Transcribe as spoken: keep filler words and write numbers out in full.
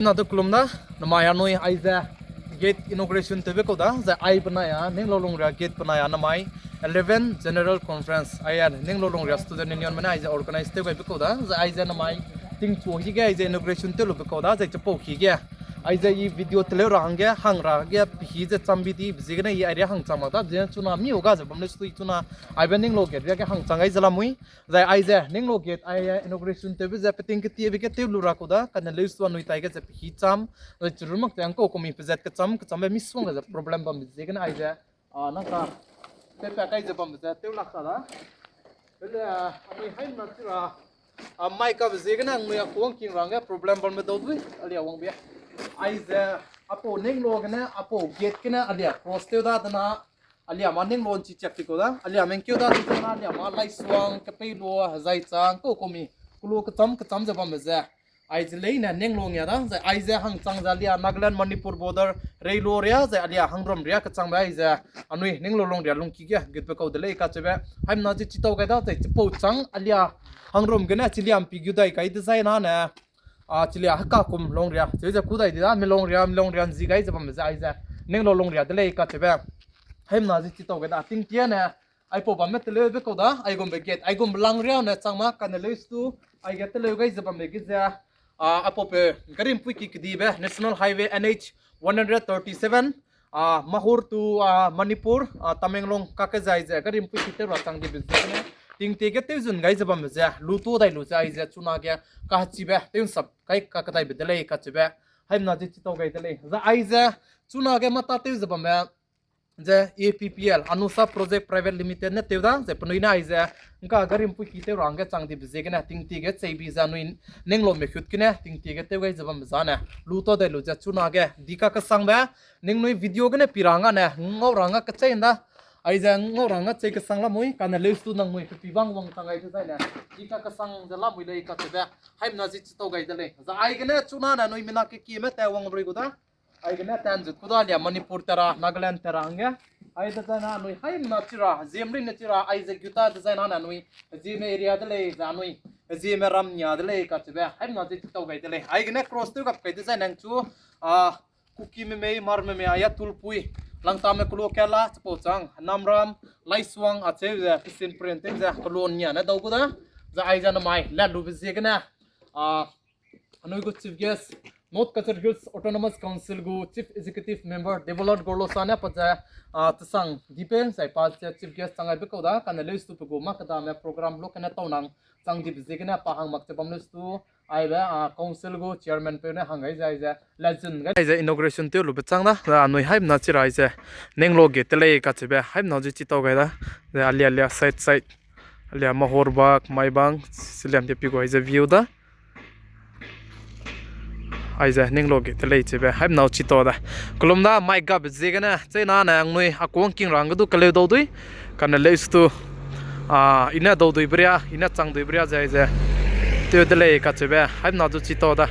Na du kelum da, namai anui aize gate inauguration tewbe kau da, zai ai benai a Ninglo Longria gate benai a namai eleven General Conference, ai a Ninglo Longria Student Union me ne aize organize tew gaibe kau da, zai aize namai tingchu hige aize inauguration tew lube kau da, zai chipau hige aize i video teleu ra hangge, hang ra hangge, pehi ze chambi dibe ziegene i airia hangchang mak da, zene chuna miu ga ze bam leu stu i chuna aibe Ninglo gate riage hangchang gai ze lamui. Zai aize Ninglo gate ai inauguration tewbe ze peting ketiebe ge tew lu ra kau da, kane leu stu anui taige ze pehi cham, zai chirun mak te angkau kumi pezat kecham, kechambe misongga ze problem bambe ziegene aize, a, nang ka, pepa kai ze bambe ze tew lak ta da. Ele, anui haimna chi ra, a, mai kabe ziegene anui a kuang king rangge problem bambe dau dui, alia wangbe. Aize, apau Ninglo gene, apau gate gene, alia cross tew da dena, alia ma Ninglo nchi chiak ti kau da, alia mengkeu da di zena, alia ma Laisuang, Kepeilua, Zaichang, kau kumi, kelu kecham, kecham ze bambe ze. Aize leine Ninglo ngia da, zai aize hangchang ze alia Nagaland, Manipur border, Reilo ria, zai alia Hangrum ria kechangbe aize, anui Ninglo Longria lungki ge gutbe kau de lei kacheube. Haimna ze chitau gai da, zai chipau chang alia Hangrum gene chiliampi gu dai kai dezaine, a, chilia hekakum Longria, cheu ze ku dai di da, mi Longria, mi Longria nzi gai ze bambe ze aize, Ninglo Longria de lei kacheube. Haimna ze chitau gai da, tingtiane, aipau bamme teleube kau da, aigumbe gate, aigumbe lang ria ne chang ma, kane leu stu, aige teleu gai ze bambe ge ze, a, aipau pe garimpui ki kedibe, National Highway N H one hundred thirty-seven, a, Mahur to, a, Manipur, a, Tamenglong kake zai ze garimpui ki tew ra chang dibe ziegene, tingtie ge tew zun gai ze bambe ze, lu tu dai lu ze aize chunage, kachibe, tew nsap kai kakedaibe de lei kacheube, haimna ze chitau gai de lei. Zai aize, chunage mata tew ze bamme, ze A P P L, Anusa Project Private Limited ne tew da, ze penui ne aize, ngka garimpui ki tew ra hangge chang dibe ziegene, tingtie ge cheibi ze anui Ninglo me hut gene, tingtie ge tew gai ze bambe zane, lu tu dai lu ze chunage, di kakesangbe, ningnui video gene pi ra hangge ne, ngau ra hangge kechei nda, aize ngau ra hangge chei kesang lamui, kane leu stu nangnui pepi bang wangchang gai dezaine, di kakesang ze lamui lei kacheube, haimna ze chitau gai de lei. Zai aigene chuna ne anui mina kekieme te wang rui gu da. Aigene tanzut ku da alia Manipur tera, Nagaland tera hangge. Ai dezaine anui haimna chi ra, ziemrine chi ra, aize guta dezaine ne anui, zieme area de lei, ze anui, zieme ram nia de lei kacheube, haimna ze chitau gai de lei. Aigene cross tew gap kai dezaine nang chu, a, Kukime mei, Hmarme mei, aia Tulpui, Langtame kelu kela, chipau chang, Namram, Laisuang, acheu ze, Kisinpren tew ze, kelu nia ne dau gu da, ze aize namai, lat lube ziegene, a, anui gu Chief Guest, North Cachar Hills Autonomous Council gu Chief Executive Member Debolal Gorlosa ne pa ze, a, tesang dipe zai pa ze Chief Guest chang aibe kau da, kane leu stu pe gu mâ kedame program lu kene tau nang chang dibe ziegene pa hang mak che bam leu stu, aibe, a, Council gu Chairman peu ne hang gai ze aize, lat zun gai ze inauguration tew lube chang da, ze anui haimna chi ra aize, Ninglo gate de lei kacheube, haimna ze chitau gai da, ze alia alia side side, alia Mahorbag, Maibang, siliam te pi gu aize view da. Aize Ninglo gate de lei cheube, haimna chitau da. Kelum da mai gabe ziegene, chena ne anui a kuang king ra hangge du keleu dau dui, kane leu stu, a, i ne dau duibe ria, i ne chang duibe ria ze aize, tew de lei kacheube, haimna du chitau da.